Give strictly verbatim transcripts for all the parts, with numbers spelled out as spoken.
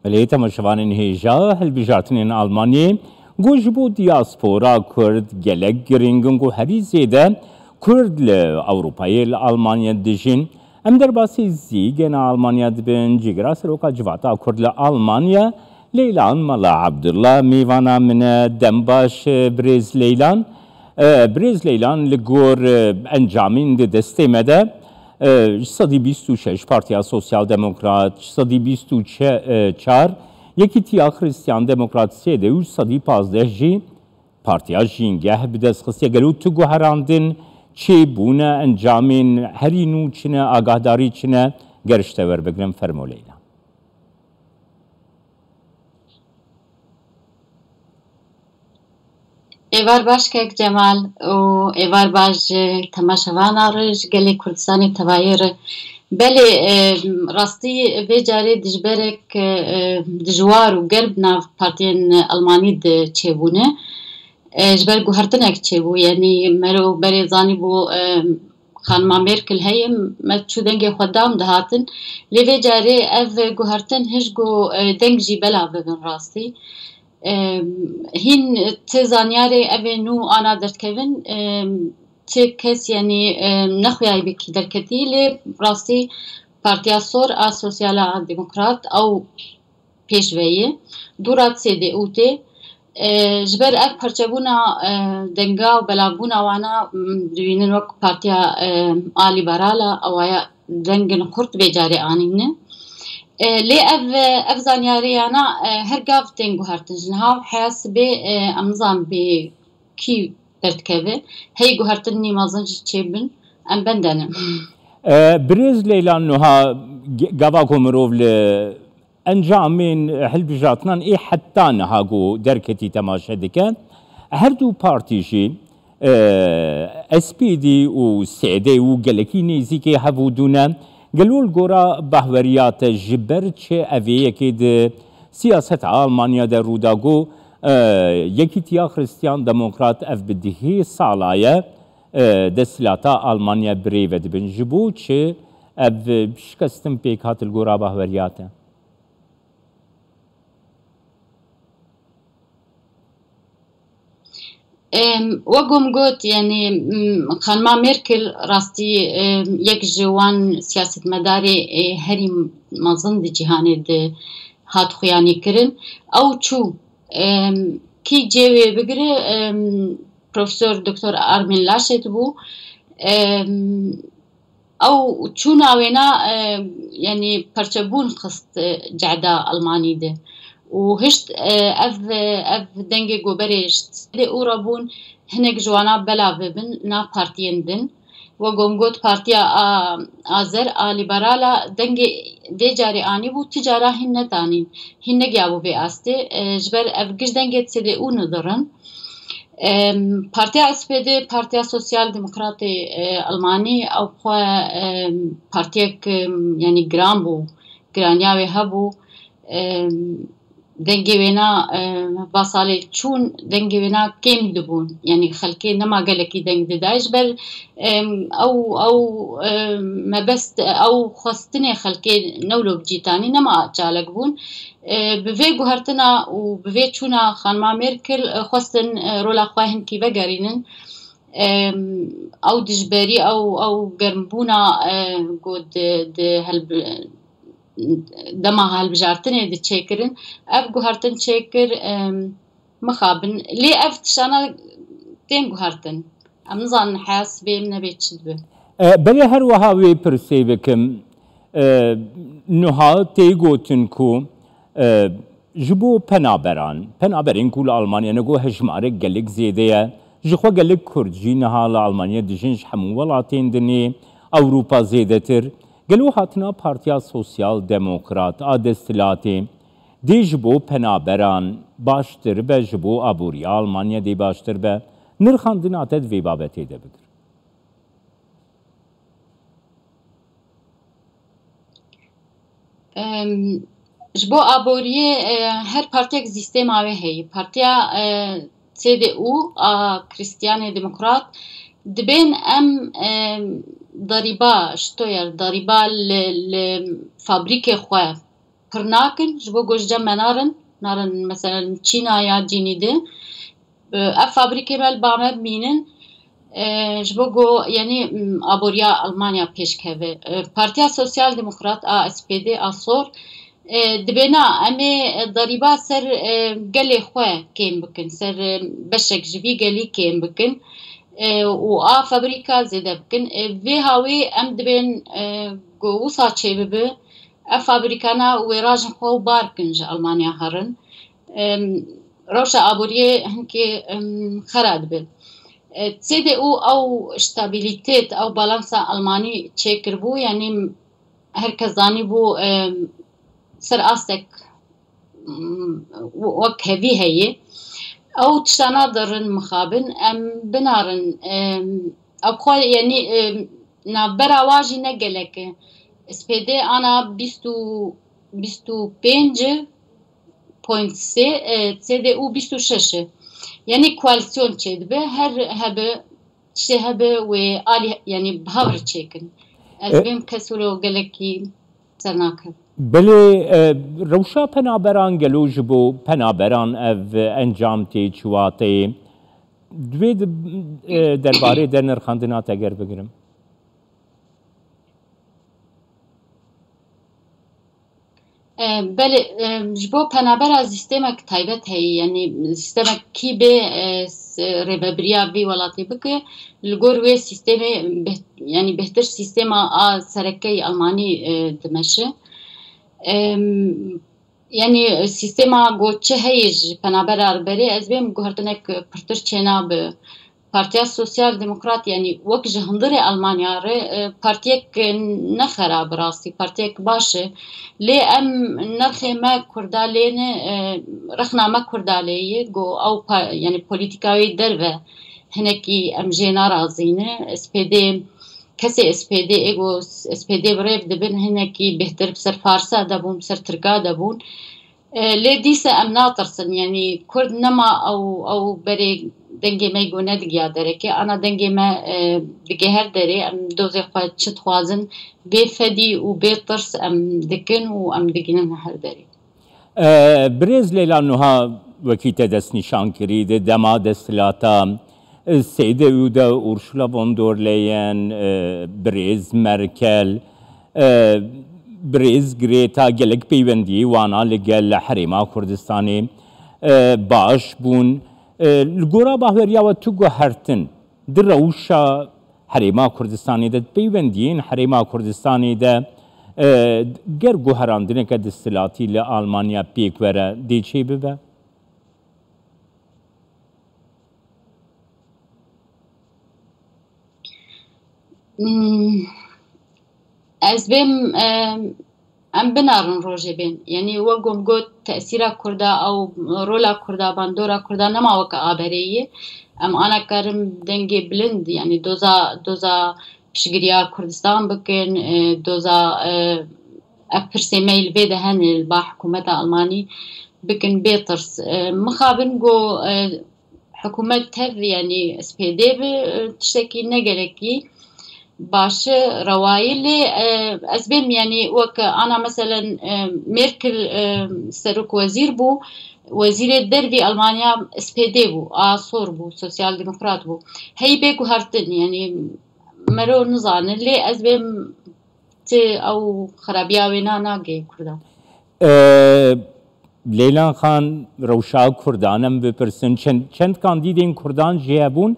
Belê temaşevanên hêja, hilbijartinên Almanyayê ku ji bo diaspora Kurd gelek giring in ku herî zêde Kurd li Ewropayê li Almanya dijîn. Em derbasî zî gena Almanya dibin. Cîgira Seroka Civata Kurd li Almanya Leylan Mala Abdullah mêvana min e. Dem baş, birêz Leylan. E, birêz Leylan, li gor, e, encamên di destê me de, e, ji sedî bîst û şeş Partiya Sosyal Demokrat, ji sedî bîst û çar Yekîtiya Xristiyan Demokrat, S D û ji sedî pazdeh jî Partiya Jîngeh bi dest xistiye. Gelo tu guherandin çêbûne encamên herî nû çi ne, agahdarî çi ne? Ger ji te werbigirim, fermo Leyla. Êvar baş kek Cemal û êvar baş ji temaşevana re, ji gelê Kurdistanê tevayê re. Belê, e, rastî vê carê dijberek, e, dijwar û germ nav partiyên Almanî de çêbûne. E, ji ber guhertinek çêbû, yanî mero berê zanîbû, e, Xanima Merkel heye, me çû dengê xwe da em dihatin. Lê vê carê ev guhertin hişk û, e, deng jî belav bibin rastî. E, hîn ti zanyarê ev ê nû ana derdikevin, e, ti kes, yanî, e, nexuyaybekî derketî, lê rastî Partiya Sor a Sosyal a Demokrat ew pêş ve ye. Dû re sê dê û tê. E, ji ber ev parçebûna, e, denga û belavbûna wana, m, dibînin wek Partiya, e, a Liberal a, ewaya dengin xurt vê carê anîne. E, lê ev, e, ev zanyariyana, e, her gav tên guhertin. Ji niha heya sibê, e, em nizan bi kî derdikeve. Hey guhertin nî mezin jî çêbin, em bende ne. E, birêz Leyla, nuha ge-, gava ku mirov li encamên hilbijartinan ê heta niha ku derketî temaşe dike, her du partî jî, e, S P D û S D û gelekî nêzîkê hev û du ne. Gelo li gora bahweriya te ji ber çi ev ê yekê di siyaseta Almanya de rû da ku, e, Yekîtiya Xristiyan Demokrat ev bi dihê sala ye, e, desthilata Almanya birêve dibin. Ji bo çi ev şikestin pêk hat li gora bahweriya te? Em, wek ku min got, yanî, m, xanima Merkel rastî, em, yek ji wan siyasetmedarê, e, herî mezin di cîhanê de hat xuyanî kirin. Ew çû, em, kî cê wê bigire, em, Profesor Doktor Armin Laschet bû. Em, Ew çûna wêna, e, yanî perçebûn xist, e, cehda Almanî de. Û hişt, e, ev, e, ev dengê goberê ji sedê û re bûn, hinek ji wana belav bibin nav partiyên din. Wek ku min got, partiya a, Azer a Liberal a dengê vê carê anîbû, ti cara hîn netanîn, hîn negiyabû vê astê. E, ji ber ev giş dengê sedê û nidirin. Em, Partiya S P D, Partiya Sosyal Demokratê, e, Almanî, ew xwe, em, partiyek, em, yanî giran bû, giraniya wê hebû. Em, dengê wêna, em, va salê çûn, dengê wêna kêm dibûn. Yanî xelkê nema gelekî deng didayê. Ji ber, em, ew, ew, em, mebest, ew xwestinê xelkê newlo bi cî tanî, nema çalek bûn. E, bi vê guhertina û bi vê çûna xanima Merkel, e, xwestin, e, rola xwe hinkî vegerînin. E, ew dijberî, ew, ew germbûna, e, ku di, di helb-, dema hilbijartinê di çêkirin, ev guhertin çêkir, e, mixabin. Lê ev tiştana tên guhertin. Em nizanin heya sibê em nebê çi dibe. E, belê her wiha wê pirsê bikim. E, nuha tê gotin ku, e, ji bo penaberan, penaberên ku li Almanya ne ku hejmarek gelek zêde ye, ji xwe gelek Kurd jî niha li Almanya dijin, ji hemû welatên dinê, Ewropa zêdetir. Gelo hatina Partiya Sosyal Demokrat a Desthilatê dê ji bo penaberan baştir be, ji bo aboriya Almanya dê baştir be? Nirxandina te di vê babetê de bigir. Em, ji bo aboriyê, e, her partiyek sîstema wê heye. Partiya, e, C D U a Kristiyanê Demokrat dibên em, e, darîba, steuer, darîba li, li fabrîkê xwe pir nakin, ji bo ku ji cem me narin, narin, meselen, Çîna ya cînî di. E, ev fabrîkê me li ba me bimînin, e, ji bo ku, yanî, m, aboriya Almanya pêş keve. E, Partiya Sosyal Demokrat a S P D a sor, e, dibêna em ê, e, derîba ser, e, gelê xwe kêm bikin, ser, e, beşek ji vî gelî kêm bikin, e, û a fabrîka zêde bikin. E, vê hawî em dibên, e, ku wisa çêbibe, ev fabrîkana wêra jin xwe û bar bikin ji Almanya herin. Em, rewşa aboriyê hinkê, em, xera dibe. E, C D U ew stabilitet, ew balansa Almanî çêkiribû, yanî her kes zanîbû, em, ser astek, em, wek hevî heye. Ew tiştana dirin mixabin, em binarin, em, ew xwe, yanî, em, navbera wa jî ne gelek e. S P D ana bîst û, bîst û pênc point sê, e, C D U bîst û şeş e. Yanî koalîsyon çêdibe, her hebe, tiştê hebe wê alî, yanî bi hev re çêkin. Ez E- bêm kes wilo gelekî ser nake. Belê, e, rewşa penaberan gelo ji bo penaberan ev encam tê çi wateyê? Divê di, e, derbarê de nirxandina te ger bigirim. E, belê, e, ji bo penabera sîstemek taybet heye, yanî sîstemek kî bê, e, s-, rêvebiriya vî welatê bike, li gor wê sîstemê beh-, yanî bêhtir sîstema a sereke yê Almanî, e, dimeşe. Em, yanî sîstema ku çi heye ji penabera li berê, ez bêm guhertinek pirtir çênabe. Partiya Sosyal Demokrat, yanî wek ji hundirê Almanya re, e, partiyek ne xera bi rastî, partiyek baş e. Lê em nirxê me Kurda lê ne, e, rexna me Kurda lê ye, ku ew pa-, yanî polîtîka wê derve hinekî em jê narazî ne. S P D, kesê S P D ê ku S P D bi rêv dibin hinekî bêhtir bi ser Farsa de bûn, bi ser Tirka de bûn. E, lê dîsa em natirsin, yanî Kurd nema ew, ew berê dengê me go nedigiya derekê, ana dengê me, e, digihêr derê, em dozê xwe çi dixwazin, bê fedî û bê tirs em dikin û em digihînin her derê. E, birêz Leyla, nuha wekî te destnîşan kirî, di dema desthilata, e, S D U de Ursula von der Leyen, e, birêz Merkel, e, birêz Greta, gelek peywendiyê wana li gel Herêma Kurdistanê, e, baş bûn. E, li gora bahweriya we tu guhertin di rewşa Herêma Kurdistanê de, di peywendiyên Herêma Kurdistanê de, e, ger guherandineke desthilatî li Almanya pêk were, dê çê bibe? Hmm, ez bêm, em, em binarin rojê bên. Yanî wek ku min got, tesîra Kurda ew rola Kurda, bandora Kurda nema weke aberê ye. Em ana karin dengê bilind, yanî doza, doza piştgiriya Kurdistan bikin, e, doza, e, ev pirsê me yê li vê de hene, li ba hikûmeta Almanî bikin bê tirs. E, mixabin ku, e, hikûmet tev, yanî S P D bi, e, tiştekî ne gelekî baş e, rewayî lê, e, ez bêm, yanî wek ana meselen, e, Merkel, e, serok wezîr bû, wezîrê dervî Almanya S P D bû, a sor bû, sosyal demokrat bû. Hey bê guhertin, yanî mero nizane, lê ez bêm ti ew xerabiya wê na nagê Kurdan. E, Leylan Xan, rewşa Kurdan em bipirsin. Çend, çend kandîdên Kurdan jê hebûn.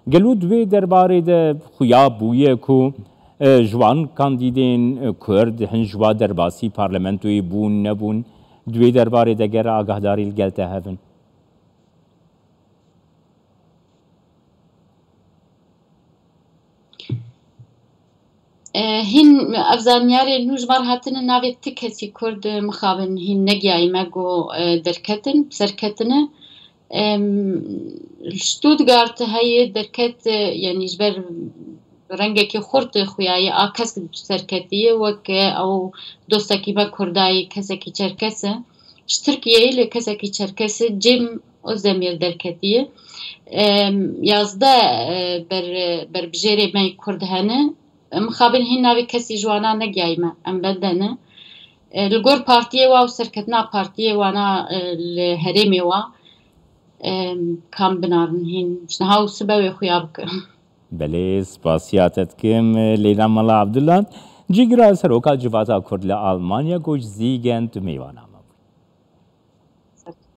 Gelo di vê derbarê de xuya bûye ku, e, ji wan kandîdên, e, Kurd hin ji wa derbasî parlamentoyê bûn nebûn? Di vê derbarê de ger agahdarî li gel te hebin. E, hîn ev zanyarê nû ji me re hatine, navê ti kesî Kurd, e, mixabin hîn negiyayî me ku, e, derketin, serketine. Em, li Stuttgart heye derket, e, yanî ji ber rengekî xurt xuyaye, a kesk serketiye, wek ew dostekî me Kurdayê, kesekî Çerkes e. Ji Tirkiyeyê lê kesekî Çerkes e, Cem Özdemir derketiye. Em, yazdeh, e, ber, berbijêrê me yê Kurd hene. Em mixabin hîn navê kesî ji wana negiyayî me. Em bende ne. E, li gor partiyê wa û serketina partiyê wana, e, li herêmê wa, e, kam binarin hîn ji niha û sibe wê xuya bikin. Belê, spasiya te dikim, Leyla Mala Abdullah. Cîgira seroka Civata Kurd li Almanya ku ji Zîgen tu mêvana me.